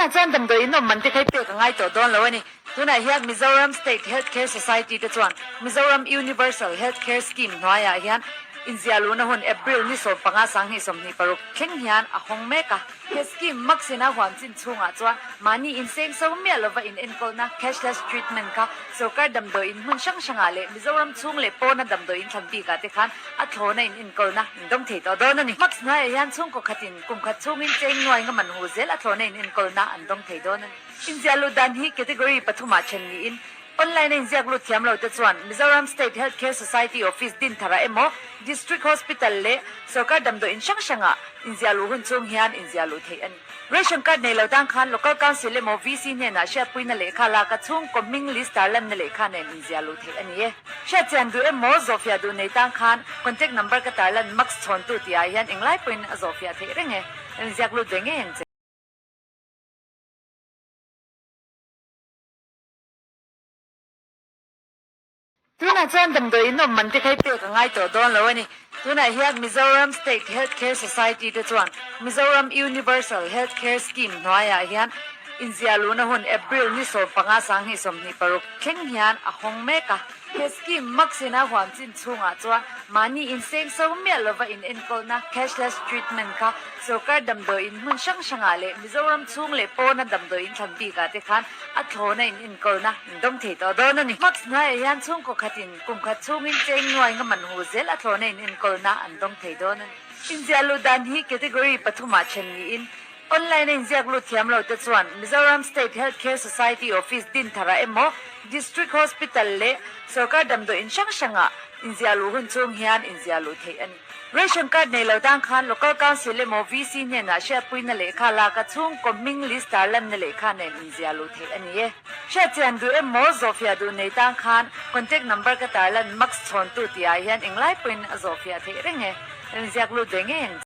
Tunah chuan damdawi in awm man te kha i pek a ngai tawh dawn lo a ni. Tunah hian Mizoram State Health Care Society te chuan Mizoram Universal Health Care Scheme hnuaiah hian inziah luhna hun April ni 15 2026 thleng hian a hawng mek a. He scheme maksina huam chin chhungah chuan mahni inseng so miah lova in enkawlna, cashless treatment, kha sorkar damdawi in hmun hrang hrangah leh Mizoram chhung leh pawna damdawi in thlan bikah te khan a thlawna in enkawlna in dawng thei tawh dawn a ni. Max hnuaiah hian chhungkaw khatin kum khat chhungin cheng nuai nga man hu zel a thlawna in enkawlna an dawng thei dawn a ni. Inziah lut dan hi category pathumah then niin Online a inziak lut thiam lo te chuan Mizoram State Health Care Society Office din tharah emaw District Hospital leh Sorkar damdawi in hrang hrangah inziah luh hun chhung hian inziah luh theih a ni. Ration card nei lo tan khan Local Council emaw VC hnenah hriatpuina lehkha laka chhungkaw hming list tarlanna lehkha nen inziah luh theih a ni e. Hriatchian duh emaw zawhfiah duh nei tan khan contact number ka tarlan max chhawntu tihah hian englai pawhin a zawhfiah theih reng e. Inziak lut ve ngei ang che. Tunah chuan damdawi in awm man te kha i pek a ngai tawh dawn lo a ni. Tunah hian Mizoram State Health Care Society te chuan Mizoram Universal Health Care Scheme hnuaiah hian inziah luhna hun April ni 15 2026 thleng hian a hawng mek a. He scheme maksina huam chin chhungah chuan mahni inseng so miah lova in enkawlna, cashless treatment, kha sorkar damdawi in hmun hrang hrangah leh Mizoram chhung leh pawna damdawi in thlan bikah te khan a thlawna in enkawlna in dawng thei tawh dawn a ni. Max hnuaiah hian chhungkaw khatin kum khat chhungin cheng nuai nga man hu zel a thlawna in enkawlna an dawng thei dawn a ni. Inziah luh dan hi category pathumah then niin Online a inziak lut thiam lo te chuan Mizoram State Health Care Society Office din tharah emaw District Hospital leh Sorkar damdawi in hrang hrangah inziah luh hun chhung hian inziah luh theih a ni. Ration card nei lo tan khan Local Council emaw VC hnenah hriatpuina lehkha laka chhungkaw hming list tarlanna lehkha nen inziah luh theih a ni e. Hriatchian duh emaw zawhfiah duh nei tan khan contact number ka tarlan max chhawntu tihah hian englai pawhin a zawhfiah theih reng e. Inziak lut ve ngei ang che.